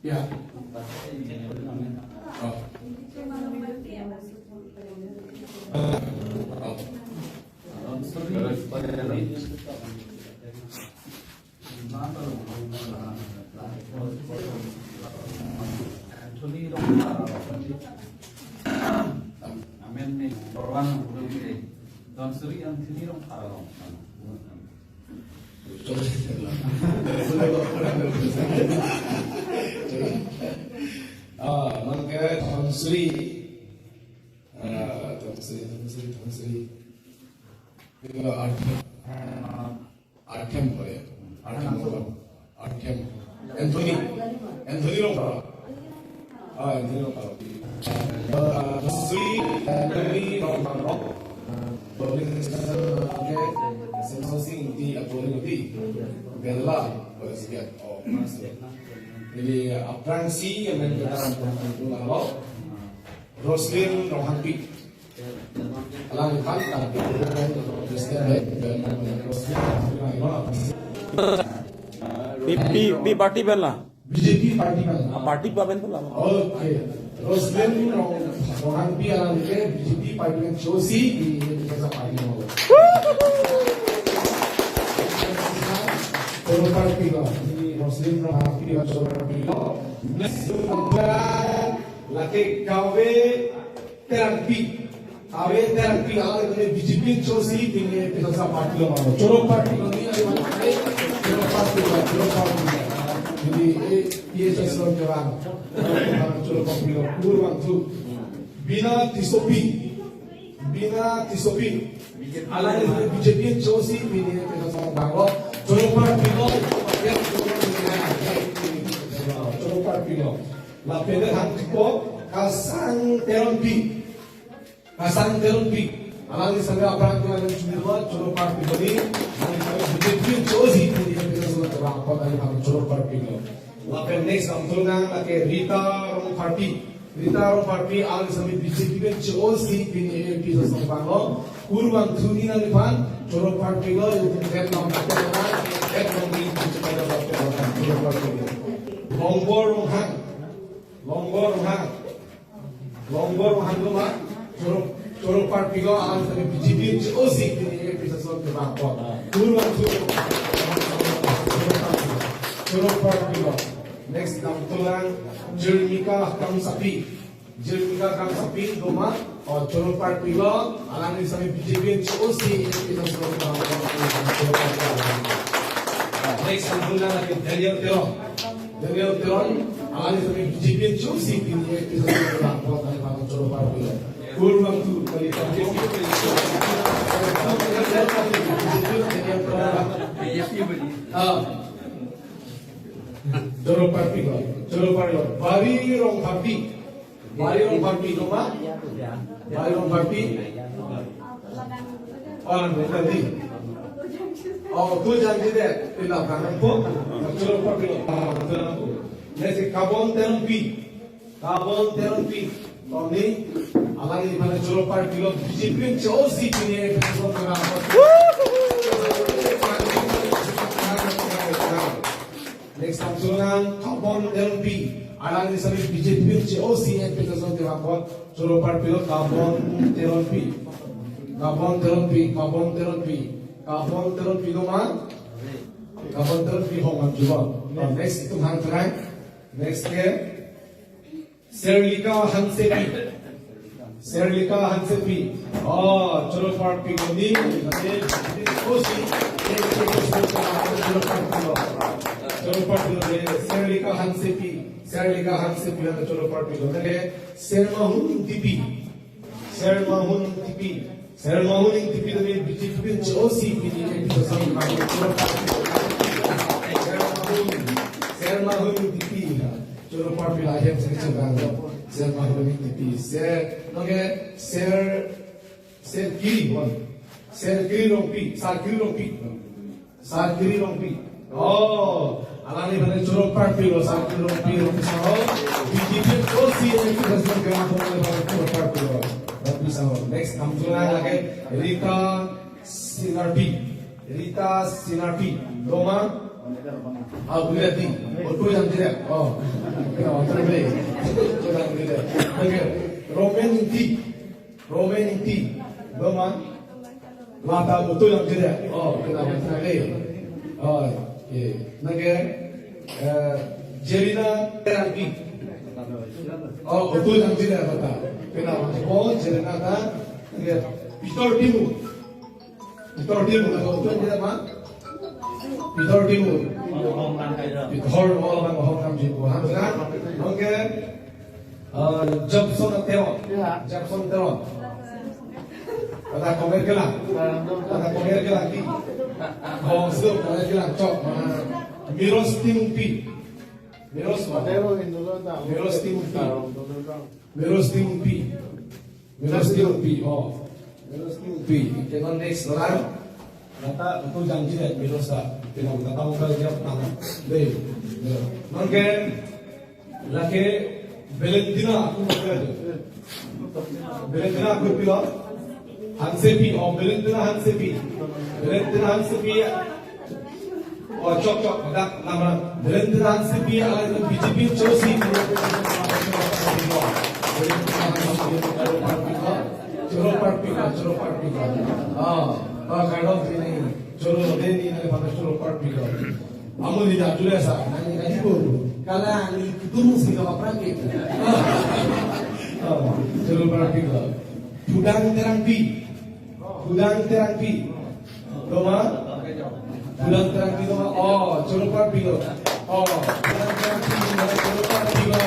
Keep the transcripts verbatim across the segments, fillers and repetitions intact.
Ya. Oh. Oh. Amen ni, Quran belum ke. Don Suri Anthony Rongphar. Ah, non ke Don Suri. Ah, Don Suri, Don Suri, Don Suri. Itu arti. Artem boleh. Artem boleh. Artem. Anthony. Anthony Rongphar. Ah, Anthony Rongphar. Ah, Sri Anthony Rongphar. Boleh, oke. Senso sing di aturi di. Bella, boleh sikit. Oh, mas. Jadi, aphrangsi yang main kita. Roslin Ronghangpi. Alangphan ta President, Roslin Ronghangpi. Pi, pi, pi party pen la? B J P party pen. Ah, party pa pen la. Okay. Roslin Rong-, Ronghangpi alang ke B J P party pen chosi di, di kasa party mo. Choro party lo. Ini Roslin Ronghangpi choro party lo. Next, lake Kave Terangpi. Kave Terangpi, alang ke B J P chosi, pini APHLC party lo mano. Choro party lo ni, ayo, choro party lo, choro party lo. Jadi, eh, APHLC lo kevang. Choro party lo, kurang tu. Bina Tissopi. Bina Tissopi. Alang ke B J P chosi, pini APHLC lo kevang. Choro party lo. Choro party lo. Lapen hangpo, Kasang Teronpi. Kasang Teronpi. Alangli sangga aphrang ke alang chunirwa, choro party lo ni. Alangli sangga B J P chosi, pini APHLC lo kevang, apot alang choro party lo. Lapen next damthu nang lake Rita Rongpharpi. Rita Rongpharpi, alangli sangga B J P chosi, pini APHLC lo kevang lo. Kurang tu ni nangliphan, choro party lo, you can get long, get long, get long, choro party lo. Longbor Ronghang. Longbor Ronghang. Longbor Ronghang lo ma, choro, choro party lo, alang sangga B J P chosi, pini APHLC lo kevang apot. Kurang tu. Choro party lo. Next damthu nang, Jirmika Kangsapi. Jirmika Kangsapi, do ma, oh, choro party lo, alangli sangga B J P chosi, APHLC lo kevang apot. Next damthu nang lake Daniel Teron. Daniel Teron, alangli sangga B J P chosi, pini APHLC lo kevang apot, alangli choro party lo. Kurang tu, kali B J P. Daniel Teron. Ah. Choro party lo, choro party lo. Bari Rongpharpi. Bari Rongpharpi, do ma? Bari Rongpharpi. Oh, nanti. Oh, tu janji deh. Tidak, kanang po. Choro party lo. Next, Kabon Teronpi. Kabon Teronpi. Tony, alangliphan choro party lo, B J P chosi, pini APHLC lo kevang. Next damthu nang, Kabon Teronpi. Alangli sangga B J P chosi, APHLC lo kevang apot. Choro party lo, Kabon Teronpi. Kabon Teronpi, Kabon Teronpi. Kabon Teronpi, do ma? Kabon Teronpi, hong am jual. Next itum hang terang. Next ke Serlika Hansepi. Serlika Hansepi. Oh, choro party lo ni. Osi. Choro party lo. Choro party lo ni. Serlika Hansepi. Serlika Hansepi la choro party lo ni. Sermahun Ingtipi. Sermahun Ingtipi. Sermahun Ingtipi tadi B J P chosi, pini APHLC lo kevang. Sermahun, Sermahun Ingtipi. Choro party lo ahem sini chenggang lo. Sermahun Ingtipi. Ser, oke, Ser, Serkiri, one. Serkiri Rongpi, Sarkiri Rongpi. Sarkiri Rongpi. Oh, alangliphan choro party lo, Sarkiri Rongpi, Rongpi Sangho. B J P chosi, APHLC lo kevang apot, choro party lo. Rongpi Sangho. Next, damthu nang lake Rita Sinarpi. Rita Sinarpi. Do ma? Ah, boleh nanti. Betul yang tidak. Oh. Ya, betul boleh. Betul yang tidak. Oke. Romen Ingti. Romen Ingti. Bama. Mata betul yang tidak. Oh, kenapa tidak? Oh, oke. Oke. Eh, Jerina Terangpi. Oh, betul yang tidak, kata. Kenapa? Oh, Jerina ta. Oke. Peter Timu. Peter Timu, atau apa dia, Pak? Peter Timu. Peter, oh, Bang Hong Nam Timu. Hang kan? Oke. Eh, Jobson Teron. Ya. Jobson Teron. Ada komer ke lang. Ada komer ke lang ki. Oh, sudah komer ke lang. Cok, mana? Miros Timungpi. Miros, Pak. Miros Timungpi. Miros Timungpi. Miros Timungpi, oh. Miros Timungpi. Oke, non next orang. Nata betul janji deh, Miros ta. Pinang kata tahu kalau dia pernah. Deh. Oke. Lake Valentina, aku pakai aja. Valentina, aku pilih. Hansepi, oh, Valentina Hansepi. Valentina Hansepi. Oh, chok, chok, dak, namra. Valentina Hansepi, alai itu B J P chosi. Choro parpik lo, choro parpik lo. Ah, ah, kalau ini, choro, ini, ini, pada choro parpik lo. Amun ini dah, sudah sa, nani, nani, bu. Kalau ini, ketemu sih, kalau perang gitu. Ah, choro parpik lo. Pudang Terangpi. Pudang Terangpi. Doma? Pudang Terangpi doma. Oh, choro parpik lo. Oh, Pudang Terangpi, choro parpik lo.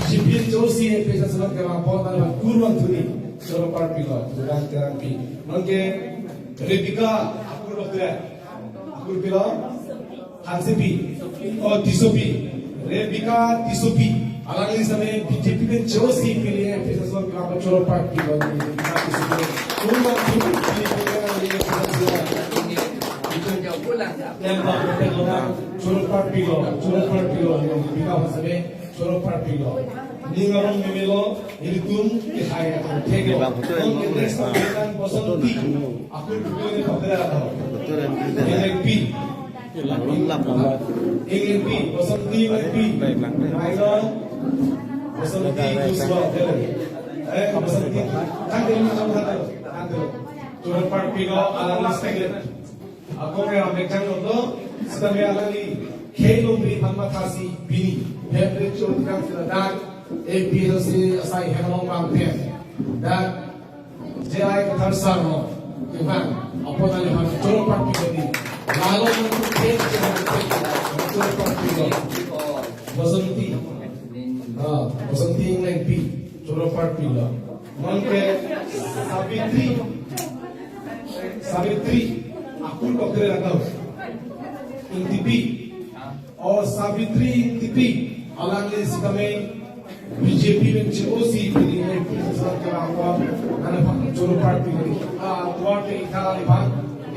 Sipin chosi, pesa selam ke lapor, dan kurang tuni. Choro parpik lo. Pudang Terangpi. Oke. Rebecca, aku dokter. Akur pilo? Hansepi. Oh, Tissopi. Rebecca Tissopi. Alangli same B J P pen chosi pini, pisa son kapa choro parpik lo. Rebecca Tissopi. Kurang tu pini pini pini pini. Yang bang, choro parpik lo, choro parpik lo. Rebecca same choro parpik lo. Ning arong meme lo, ilitum ke hai akan thek lo. Bang, betul, Oke, emang, next ah. Basanti. Akur pilo ni pakai apa? Betul, yang betul. Inglenpi. Inglenpi, Basanti Inglenpi. Baik, Bang. Baik, Bang. Basanti Joshua, ya. Eh, Basanti. Kan dia macam mana? Kan dia. Choro parpik lo, ala listrik. Ako ke ram mekchang lo, sitame alangli khei longri aphan mathasi pini. Hemre choro kang sila dak, A P H L C asai hem along bang pen. Dak, J I Kathar sar lo, kevang, apot alangli aphan choro parpik lo ni. Lalo nang tu khei, choro parpik lo. Basanti. Ah, Basanti Inglenpi, choro parpik lo. Nonke Savitri. Savitri, aku dokter atau Ingtipi. Oh, Savitri Ingtipi. Alangli sitame B J P pen chosi pini A P H L C ke lapor. Nana pak choro parpik lo. Ah, tuar ke ikala ni pak.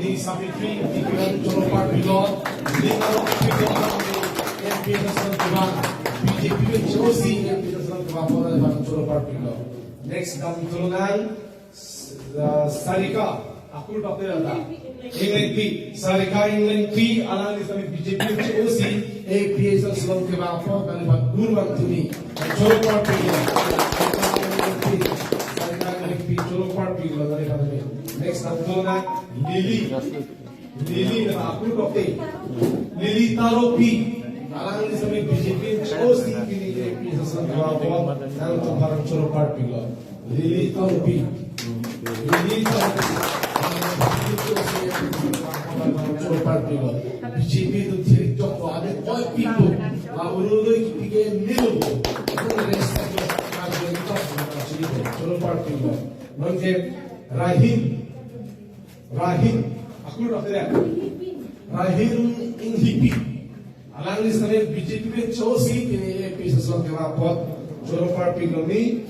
Ni Savitri Ingtipi pen choro parpik lo. Ni kalau parpik lo, A P H L C ke bang. B J P pen chosi A P H L C ke lapor, nana pak choro parpik lo. Next dam tulungan, uh, Sarika, aku dokter ada. Inglenpi, Sarika Inglenpi, alangli sitame B J P chosi, A P H L C along kevang apot, nana pak kurang tuni. Choro parpik lo. Sarika Inglenpi, choro parpik lo, nana pak. Next dam tulungan, Lily. Lily, na aku dokter. Lily Taropi. Alangli sitame B J P chosi pini A P H L C ke lapor, nana pak choro parpik lo. Lily Taropi. Lily Taropi. Choro parpik lo. B J P tu thirik chok lo, ane koi pik lo. Lalu lo ki pike nilu. Itu rest lagi. Choro parpik lo. Nonke Rahim. Rahim, aku dokter ya. Rahim Inghipi. Alangli sitame B J P pen chosi pini A P H L C along kevang apot. Choro parpik lo ni.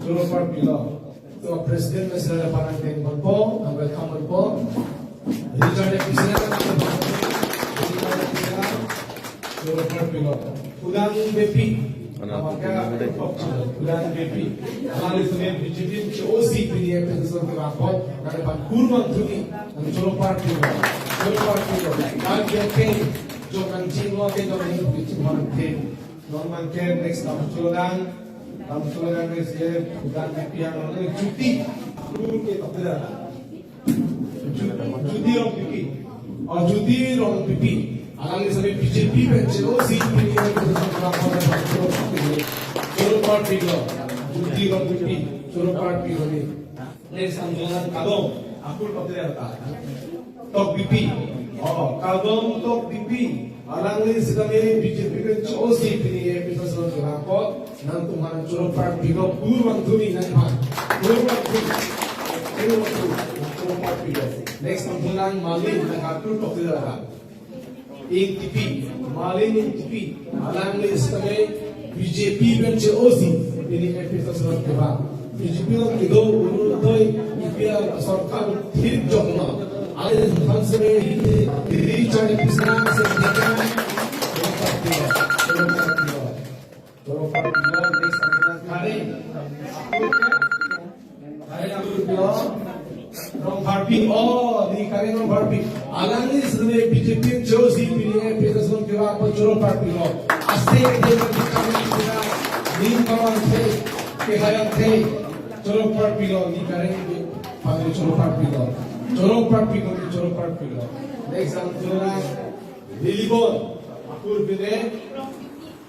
Choro parpik lo. To president na sila panang teng ponpo, na welcome ponpo. Richard ya president na. Choro parpik lo. Pudang Beypi. Maka, Kudan B P. Alangli seme B J P che-osi pini APHLC kevang apot, nangliphan kurvangthu neli, nang choro parpiklo, choro parpiklo. Kan dia ke, jong nangchinglo ke jong nangchinglo ke. Non abangke next lam choro nang, lam choro nang next ye, Kudan B P yang nang Jyoti, kur ke tak ada. Ju-, Jyoti Rongpipi. Oh, Jyoti Rongpipi. Alangli seme B J P pen che-osi pini APHLC kevang apot, choro parpiklo. Jyoti Rongpipi. Choro parpiklo neli. Next lam choro nang Kadom. Akur kote ata. Tok B P. Oh, Kadom Tok B P. Alangli sitame B J P pen che-osi pini APHLC kevang apot, nangtum aphan choro parpiklo, kurvangthu neli nangliphan. Kurvangthu. Kurvangthu. Choro parpiklo. Next lam choro nang Malin, nang Katur Tokdil Raha. Ingtipi, Malin Ingtipi. Alangli sitame B J P pen che-osi pini APHLC kevang. B J P along kedo Orunodoi, B J P asorkar thir jokma. Alangli aphan seme recharge pisa se dikang. Choro parpiklo. Choro parpiklo, next lam choro nang Karen. Karen Rongpharpi, oh, neli Karen Rongpharpi. Alangli seme B J P che-osi pini APHLC kevang apot choro parpiklo. Aste de neli kevang the, kehai ang the. Choro parpiklo, neli Karen aphan choro parpiklo. Choro parpiklo, choro parpiklo. Next lam choro nang Lilibon. Akur pine.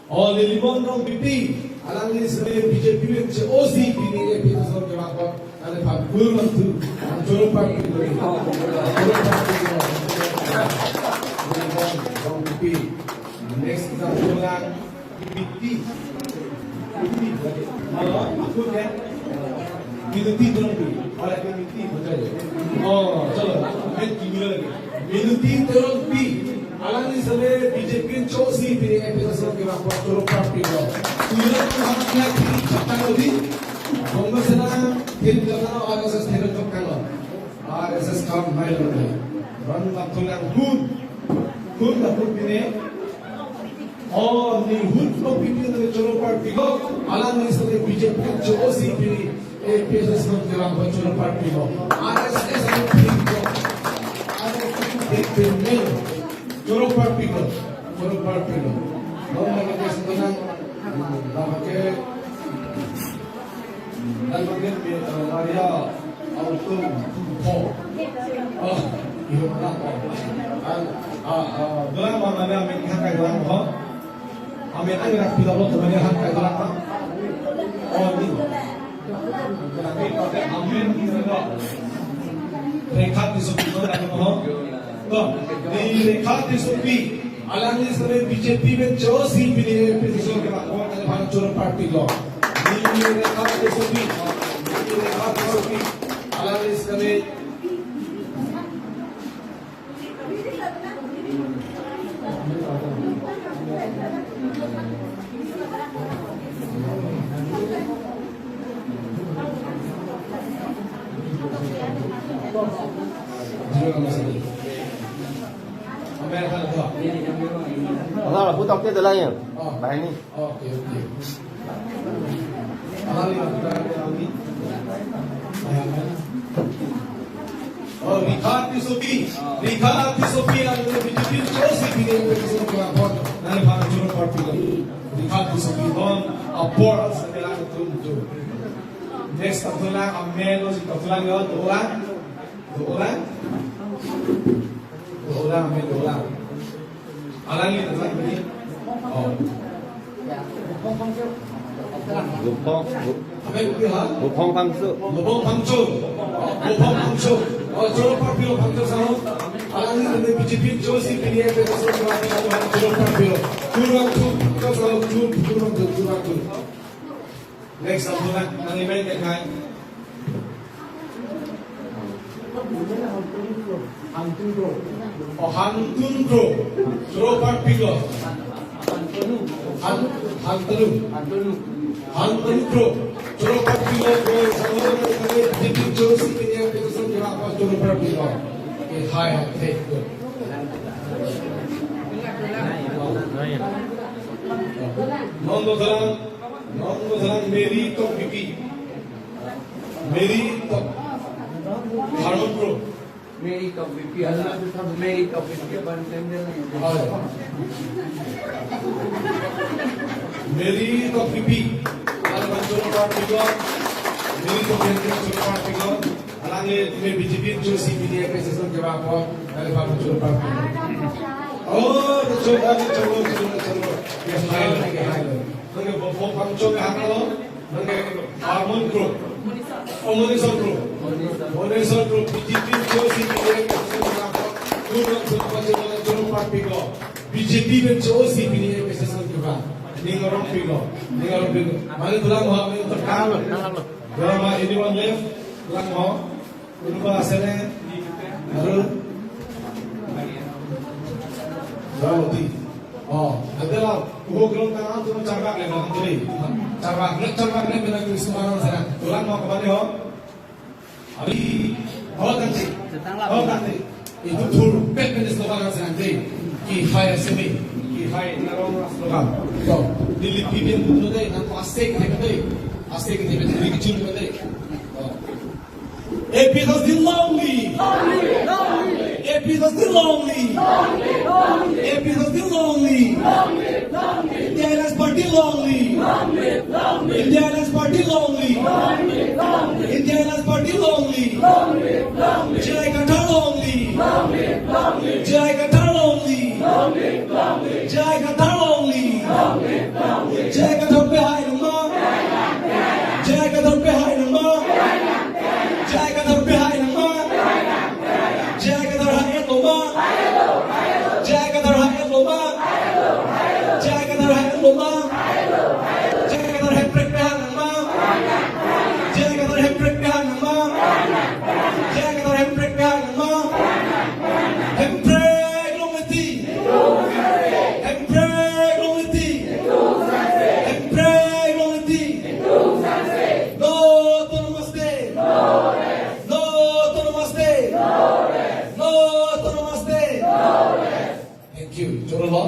Oh, Lilibon Rongpipi. Alangli seme B J P pen che-osi pini APHLC kevang apot, nangliphan kurvangthu, nang choro parpiklo. Choro parpiklo. Lilibon Rongpipi. Next lam choro nang Minoti. Minoti. Halo, akur ke? Minoti Teronpi. Oh, lagi Minoti, betul. Oh, chalo. Main kimi lagi. Minoti Teronpi. Alangli seme B J P che-osi pini APHLC kevang apot choro parpiklo. Tulang tu hak na kiri chaptang lagi. Congress na kiri chaptang, R S S kiri chaptang. R S S kam mai lo. Ran lam choro nang Hun. Hun la Hun pine. Oh, neli Hun Rongpipi nang choro parpiklo. Alangli seme B J P che-osi pini APHLC kevang apot choro parpiklo. R S S along pik lo. R S S along pik pin. Choro parpiklo. Choro parpiklo. Non abangke sitame nang, abangke, non abangke, eh, Maria Auto Pho. Oh, iyo na ko. An, ah, ah, dolang ma Maria amen hak kai dolang ho. Amen an rak pilo lo Maria hak kai dolang ha. Oh, neli. Rekha Tissopi ko tadi mo. To, neli Rekha Tissopi. Alangli seme B J P pen che-osi pini APHLC kevang apot, nangliphan choro parpiklo. Neli Rekha Tissopi. Neli Rekha Tissopi. Alangli seme Amen. Halo, putok dia dah lah ya. Oh. Bahini. Oke, oke. Oh, Rekha Tissopi. Rekha Tissopi alangli B J P che-osi pini APHLC kevang apot, nangliphan choro parpiklo. Rekha Tissopi non apor sebelang tum tum. Next, tok dolang, amen lo, tok dolang yo, dolang. Dolang. Dolang, amen, dolang. Alangli, dolang ini. Oh. Gopong, Go-, Amen, kopi ha? Gopong Phangcho. Gopong Phangcho. Gopong Phangcho. Oh, choro parpiklo Phangcho sahab. Alangli B J P che-osi pini APHLC kevang apot choro parpiklo. Kurvangthu Phangcho sahab, kurvangthu, kurvangthu. Next, lam choro nang, nang email ke kai. Hantun Kro. Oh, Hantun Kro. Choro parpiklo. Han-, Hantanu. Hantanu Kro. Choro parpiklo, Kro, sama-sama kami, titik choro si kenya kita sama kira apa choro parpiklo. Eh, hai, hai, hai, good. Non dothrang, non dothrang Mary Tokbipi. Mary Tok Harmon Kro. Mary Tokbipi, ala Mary Tokbipi, ban tender na. Oh, ya. Mary Tokbipi. Alang choro parpiklo. Mary Tokbipi choro parpiklo. Alangli me B J P chosi pini A P H L C kevan apot, alangli aphan choro parpiklo. Oh, choro, choro, choro, choro. Ke hai lo, ke hai lo. Nang ke bo, bo pangchong ke hang lo. Nang ke Harmon Kro. Oh, Monison Kro. Monison Kro. B J P chosi pini A P H L C kevan apot, choro, choro, choro, choro parpiklo. B J P pen chosi pini A P H L C kevan. Ning arongpiklo. Ning arongpiklo. Mane dolang ho, ning terkam. Dolang ho, anyone left? Dolang ho. Konoba asene? Aru? Dolang ho ti. Oh, ante la, ugo grong tang ang tu charvak le, bang tuli. Charvak le, charvak le, bina tu semua orang sana. Dolang ho, kemana ho? Abhi, ho tangte. Ho tangte. Itum thurpet pen slogan ang sana de. Ki hai aseme. Ki hai, narong slogan. To, Delhi P B N tu de, nang ko asek de de. Asek de de, Delhi kichun de de. To. A P H L C long live! A P H L C long live! A P H L C long live! India Alliance Party long live! India Alliance Party long live! India Alliance Party long live! J I Kathar long live! J I Kathar long live! J I Kathar long live! J I Kathar pe hai nang ma? J I Kathar pe hai nang ma? J I Kathar pe hai nang ma? J I Kathar hai lo ma? J I Kathar hai lo ma? J I Kathar hai lo ma? J I Kathar hemprek pe hai nang ma? J I Kathar hemprek pe hai nang ma? J I Kathar hemprek pe hai nang ma? Hemprek long live! Hemprek long live! Hemprek long live! No autonomous state! No autonomous state! No autonomous state! Thank you. Choro lo.